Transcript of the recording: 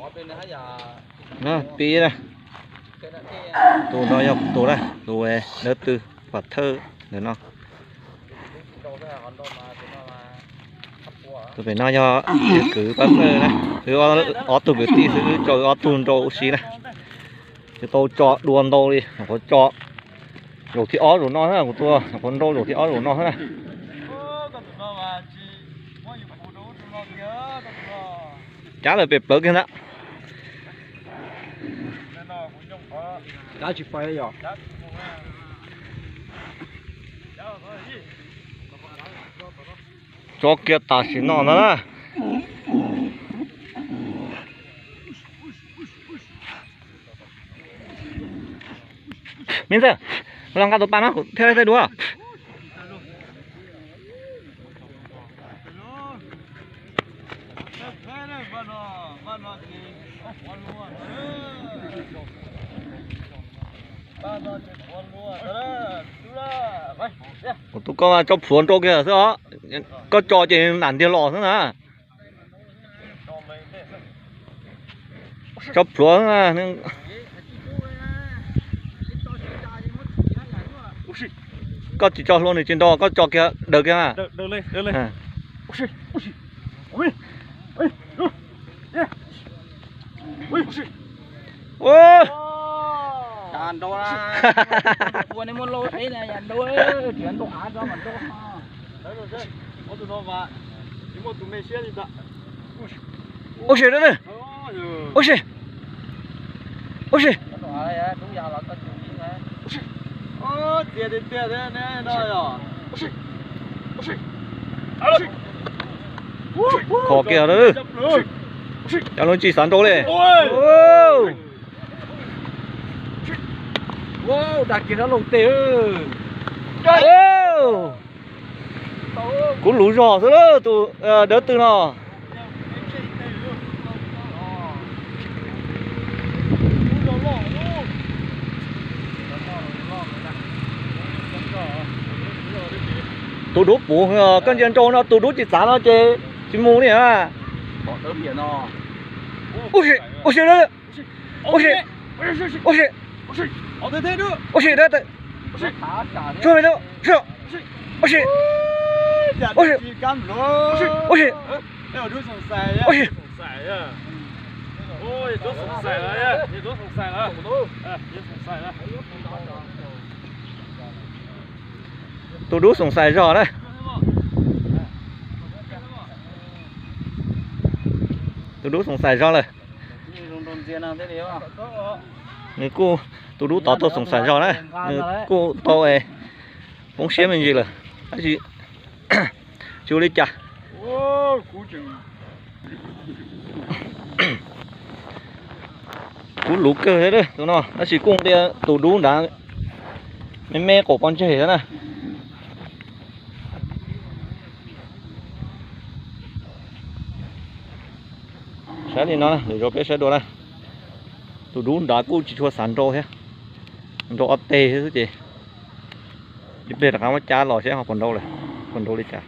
Pib na, tus no yog tus na, tus dawb tw pov thawj ntawm no. Tus pem no yog kwv pab fawj na, wb ob tug kwv tij xwb, wb tso wb ob tug nrau ua si na. Tsis tau tso dua ntau li, nyuam qhuav tso zaum thib ob zaum no, kuv tua nyuam qhuav nrau zaum thib ob zaum no na. Cab lawm pem plawv kiag ntag. Tso kiag tam sim no ntag na. Me ntxawg, los nqa tus pas no kuv thiaj li thaij dua. Kuv tus koj mas tso plhuav nrau kiag xwb os. Koj tso ces nam ntiag los xwb na. Tso plhuav na. Koj tsis tso hlua nws tsis nrau, koj tso kiag daws kiag na. Ua si, ua si, ua si. Kho kiag lawm. Cov lub tsis xav nrau li. Kuv luv zog xwb tus dawb tw no. Tus dub puv, koj ntsia nrau no tus dub tsis txav no ces tsis mus li. Ua si, ua si, ua si, ua si, ua si, ua si, ua si. Tus dub xoom xais zog na. Tus dub xoom xais zog lawm. Nws kuj, tus dub tod tau xoom xais zog na, nws kuj tau poob siab me ntsis lawm, tab sis tsis ua li cas. Kuv luv kawg thiab tus no, tab sis kuj nqia tus dub nrad me me qaum pov ntseg thiab na. Saib li no, lwm zaus peb saib dua na. Tus dub nrad kuj tsis tshua xav nrau thiab, nrau ob teg xwb ces ib pliag rov qab muab cab los seb ho puas nrau lawm, puas nrau li cas.